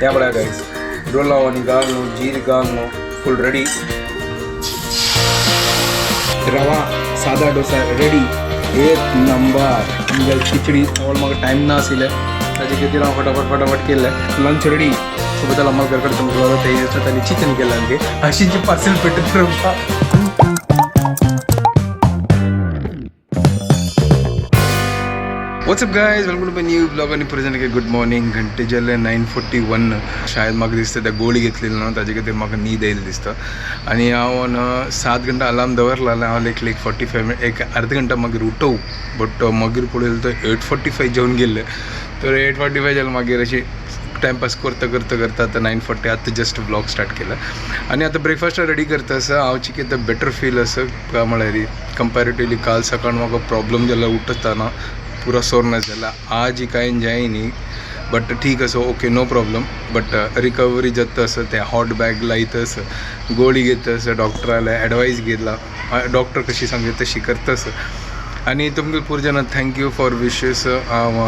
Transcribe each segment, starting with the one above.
या बघा गाईस, रोलाव आणि घालून जीर घालून फुल रेडी. रवा सादा डोसा रेडी, एक नंबर. म्हणजे खिचडी तवळ म्हाका टायम ना आशिल्लें, ताजे खातीर हांव फटाफट फटाफट केलें. Lunch ready. सोबत आम्हाला घरकडे तुमकां ते तांणी चिकन केलं आणखी अशी पार्सल पेटत रवता. What's up guys, welcome to my new blog आणि प्रेझेंट. Good morning. घंटे जाले 9:41. शायद म्हाका दिसता त्या गोळी घेतलेली ना, ताजे खातीर म्हाका न्हीद येयली दिसता. आनी हांव न 7 घंटा अलार्म दवरला, हांव लेख 45 एक अर्द घंटा मागीर उठोव, बट मागीर पळयलें तर 8:45 जेवन गेल्लें. तर 8:45 जालें, मागीर अशी टायमपास करता करता करता आतां 9:40. आतां जस्ट ब्लॉग स्टार्ट केला आनी आतां ब्रेकफास्ट रेडी करता आसा. हांव चिके बेटर फील आसा, काय म्हळ्यार कंपॅरेटिवली काल सकाळ म्हाका प्रॉब्लम जाला, उठताना पुरा सोरनेस जाला. आज कांय जाय न्ही, बट ठीक आसा, okay, no problem. But recovery जाता आसा, तें हॉट बॅग लायता आसा, गोळी घेता आसा, डॉक्टराले एडवायस घेतला, डॉक्टर कशी सांगता तशी करता आसा. आनी तुमकां पुरो जाणां thank you for wishes. हांव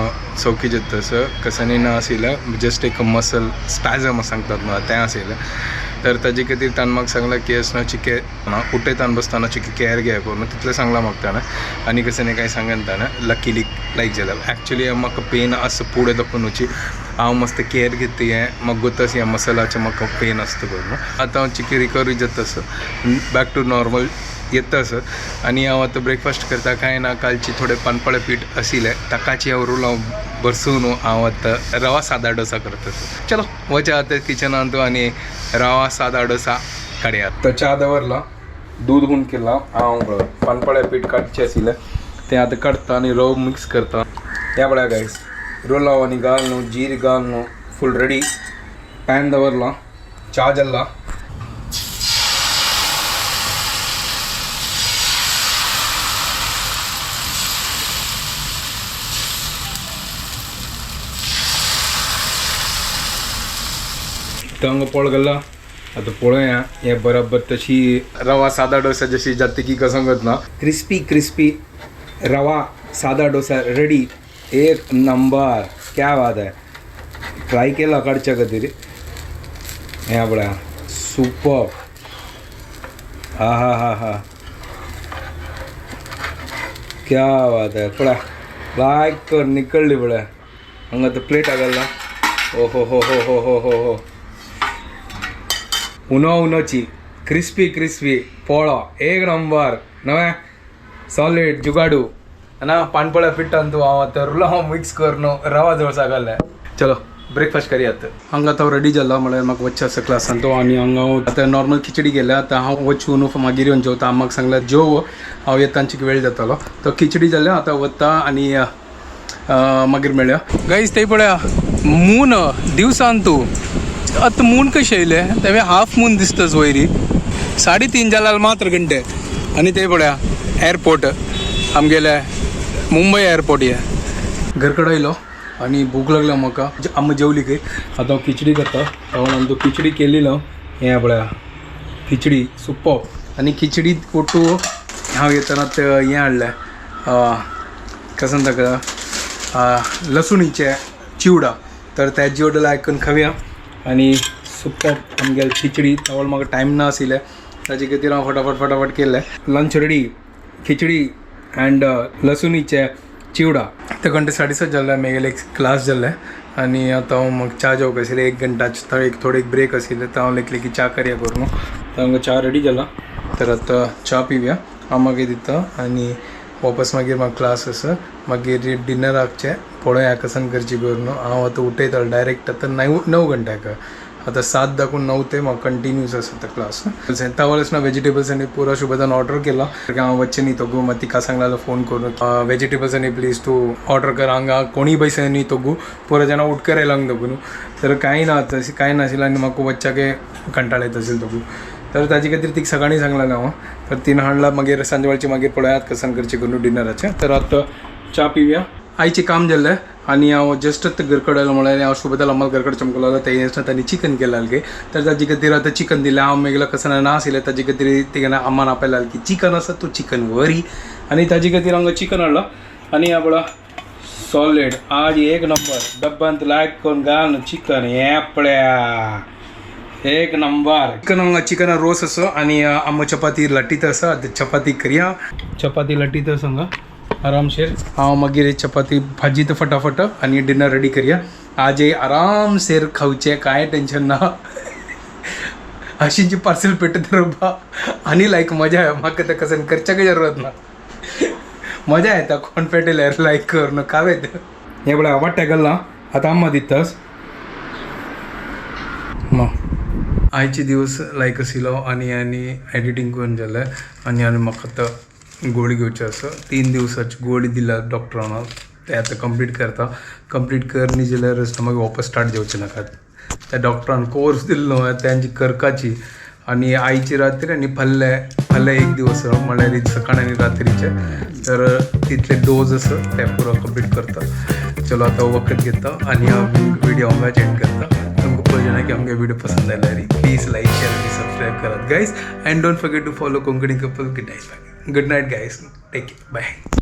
सौखी जाता आसा, कसानी ना आशिल्लें, जस्ट एक मसल स्पॅजम सांगतात ना तें आशिल्लें. तर ताजे खातीर ताणें म्हाका सांगलां की अशें चिके उठयताना बसतना चिके केअर घे करून, तितलें सांगलां म्हाका ताणें. आनी कशें न्ही कांय सांगना ताणें. लकीली लायक जालें. एक्चुली म्हाका पेन आसा पुढे दाखोवची, हांव मस्त केअर घेता, हें म्हाका गोत आसा, ह्या मसलाचें म्हाका पेन आसता करून. आतां हांव चिके रिकवरी जाता आसा, बॅक टू नॉर्मल येता आसा. आनी हांव आतां ब्रेकफास्ट करता. कांय ना, कालची थोडें पानपळे पीठ आशिल्लें, ताकाची हांव रोल हांव बरसून हांव आतां रवा सादा डोसा करता. चलो वचा आतां किचनांत आनी रवा सादा डोसा काडया. तर च्या दवरला, दूध हून केला, हांव पानपळे पीठ काडचें आशिल्लें तें आतां काडटा आनी रव मिक्स करता. ह्या पळया गायस, रोलाव आनी घालून जीर घालून फूल रेडी. पॅन दवरला, च्या जाल्ला. हांगा पोळ घाल्ला, आतां पळोवया हें बरोबर तशी रवा सादा डोसा जशी जाता की कसं ना. क्रिस्पी क्रिस्पी रवा सादा डोसा रेडी, एक नंबर. क्या बात आहे. ट्राय केला काडच्या खातीर. हें पळया, सुपर. हा हा हा हा, क्या बात आहे. पळया लायक कर निकळ्ळी. पळया हांगा आतां प्लेट घालला. ओ हो हो हो हो हो हो हो, उनो उनोची क्रिस्पी क्रिस्पी पोळो, एक नंबर. नवे सॉलिड जुगाडू ना पानपळ्या पिठान तूं हांव आतां रुलाव मिक्स करून रवा डोसा घातले. चलो ब्रेकफास्ट करयात. हांगा आतां रेडी जाला, म्हळ्यार म्हाका वचचें आसा क्लासान तो. आनी हांगा हांव आतां नॉर्मल खिचडी केल्या. आतां हांव वचून मागीर येवन जेवता. म्हाका सांगलें जेव, हांव येता, वेळ जातलो. तो खिचडी जाल्या, आतां वता आनी मागीर मेळया गाईज. ते पळया मून दिवसान तूं आतां मून कशें येयलें, तें हाफ मून दिसता वयरी. 3:30 जाल्यार मात्र घंटे. आनी ते पळया एअरपोर्ट, आमगेले मुंबय एअरपोर्ट. हे घरकडे येयलो आनी भूक लागल्या म्हाका. आमी जेवली खंय. आतां हांव खिचडी खाता. हांव आमचो खिचडी केली ना. हें पळया खिचडी सुपर. आनी खिचडी कोटू हांव येतना ते हें हाडलें, कसं ताका लसुणीचे चिवडा. तर त्या चिवडा लायक करून खावया. आनी सुपर आमगेले खिचडी. तवळ म्हाका टायम ना आशिल्लें, ताजे खातीर हांव फटाफट फटाफट केल्लें. लंच रेडी, खिचडी अँड लसुणीचे चिवडा. ते घंटे 7:30 जाल्ले, मागीर एक क्लास जाल्लें. आनी आतां हांव म्हाका च्या जेवंक आशिल्लें, एक घंटाच एक थोडे एक ब्रेक आशिल्लें. तर हांव लेखलें की च्या करया करून. तर हांगा च्या रेडी जाला, तर आतां च्या पिवया. हांव मागीर दिता आनी वापस मागीर म्हाका क्लास आसा, मागीर डिनराकचें पळोवया कसन करची करून. हांव आतां उठयतालो डायरेक्ट आतां 9 घंट्याक, आतां 7 दाखून 9 ते म्हाका कंटिन्यूस आसा आतां क्लास. तवळच ना वेजिटेबल्स आनी पुरो शुभदान ऑर्डर केला. हांव वचचें न्ही तोगू, मागीर तिका सांगला फोन करून वेजिटेबल्स आनी प्लीज तूं ऑर्डर कर. हांगा कोणीय पयशे न्ही तोगू, पुरो जाणां उठकर येयला तोगू न्हू. तर कांय ना, तशें कांय नाशिल्लें आनी म्हाका वचच्याके कंटाळ येत आशिल्लो तोगू. तर ताजे खातीर तिका सकाळीं सांगलें हांव, तर तिनं हाडला. मागीर सांजवेळची मागीर पळयात कसन करचें करून डिनराचें. तर आतां च्या पिवया. आयचें काम जाल्लें आनी हांव जस्ट आतां घरकडे आयलो, म्हळ्यार हांव शुभदाल अम्माल घरकडे चमकलो ते तांणी चिकन केलां गे. तर ताजे खातीर आतां चिकन दिलें. हांव मागीर कसं ना आशिल्लें, ताजे खातीर तिगेना अम्मान आपयला की चिकन आसा, तूं चिकन व्हरी. आनी ताजे खातीर हांगा चिकन हाडलां. आनी ह्या पळय सॉलिड आज एक नंबर. डब्यांत लायक करून घाल चिकन. हे पळया, एक नंबर. चिकन, चिकन रोस असो आणि आम चपाती लटीत आसा. आतां चपाती करया. चपाती लटीत आसा हांगा आरामशीर. हांव मागीर चपाती भाजी तर फटाफट आणि डिनर रेडी करया. आज आरामशीर खावचे, कांय टेन्शन ना. अशींची पार्सल पेटत रबा आणि लायक मजा आहे. म्हाका तर कसं करच्याक जरूरत ना. मजा येता कोण पेटल्यार लायक करून खावेत. हे पळय, वाट्या घालना आतां आम्मा दितास मग. आयचे दिवस लायक आशिल्लो आनी आनी एडिटींग करून जालें आनी आनी म्हाका आतां गोळी घेवची आसा. 3 दिवसाची गोळी दिल्या डॉक्टरान, ते आतां कंप्लीट करता. कंप्लीट करनी जाल्यार मागीर वापस स्टार्ट जावचें नाका. त्या डॉक्टरान कोर्स दिल्लो तेंची करकाची. आणि आयची रात्री आनी फाल्यां, फाल्यां एक दिवस, म्हळ्यार सकाळ आनी रात्रीचे, तर तितले डोज आसा ते पुरो कंप्लीट करता. चलो, आतां वखद घेता आनी हांव व्हिडिओ हांगाच एंड करता. तुमकां पळोवचें की आमगे व्हिडिओ पसंद आयल्यार प्लीज लायक, शेअर आनी सबस्क्रायब करात guys, and don't forget to follow Konkani Couple. Good night, good night guys, take care, bye.